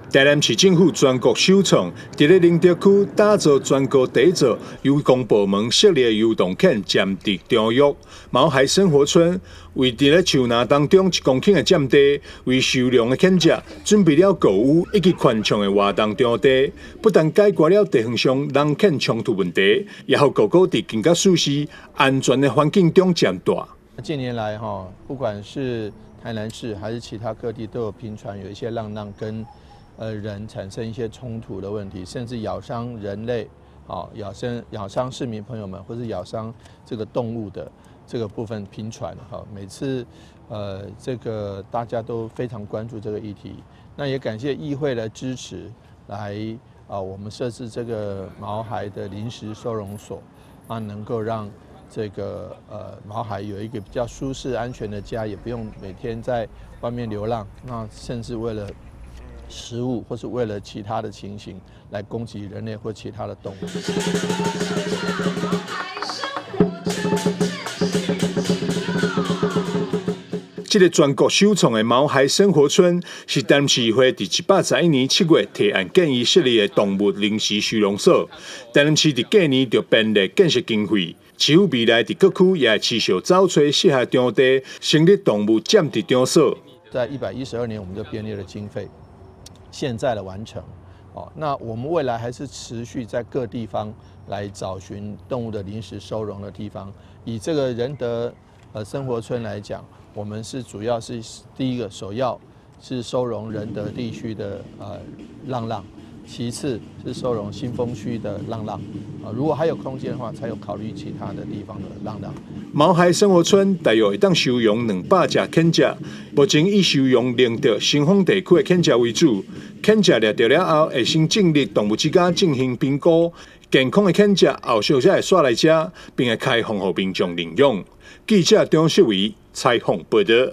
台南市政府全國首創，佇咧寧德區打造全國第一座由公部門設立的遊動犬暫置場域——毛孩生活村，位佇咧樹林當中1公頃的佔地，為收容的犬隻準備了狗屋以及寬敞的活動場地，不但解決了地方上人犬衝突問題，也予狗狗佇更加舒適、安全的環境中長大。近年來，哈，不管是台南市還是其他各地，都有頻傳有一些浪浪跟人產生一些衝突的問題，甚至咬傷人類，啊，咬傷市民朋友們，或是咬傷這個動物的這個部分頻傳，哈，每次，這個大家都非常關注這個議題，那也感謝議會的支持，來啊，我們設置這個毛孩的臨時收容所，啊，能夠讓這個毛孩有一個比較舒適安全的家，也不用每天在外面流浪，那甚至為了食物或是為了其他的情形來攻擊人類或其他的動物。這個全國首創的毛孩生活村，是台南市議會佇111年7月提案建議設立的動物臨時收容所。台南市佇隔年就編列建設經費，市府未來佇各區也會持續找揣適合場地，成立動物暫置場所。在112年，我們就編列了經費。現在的完成，哦，那我們未來還是持續在各地方來找尋動物的臨時收容的地方。以這個仁德生活村來講，我們是主要是第一個首要是收容仁德地區的浪浪，其次是收容新豐區的浪浪，啊，如果還有空間的話，才有考慮其他的地方的浪浪。毛孩生活村大約會當收容200隻犬隻，目前以收容寧德新豐地區的犬隻為主。犬隻掠著了後，會先進入動物之家進行評估，健康的犬隻後續才會徙來遮，並會開放予民眾領養。記者張世維採訪報導。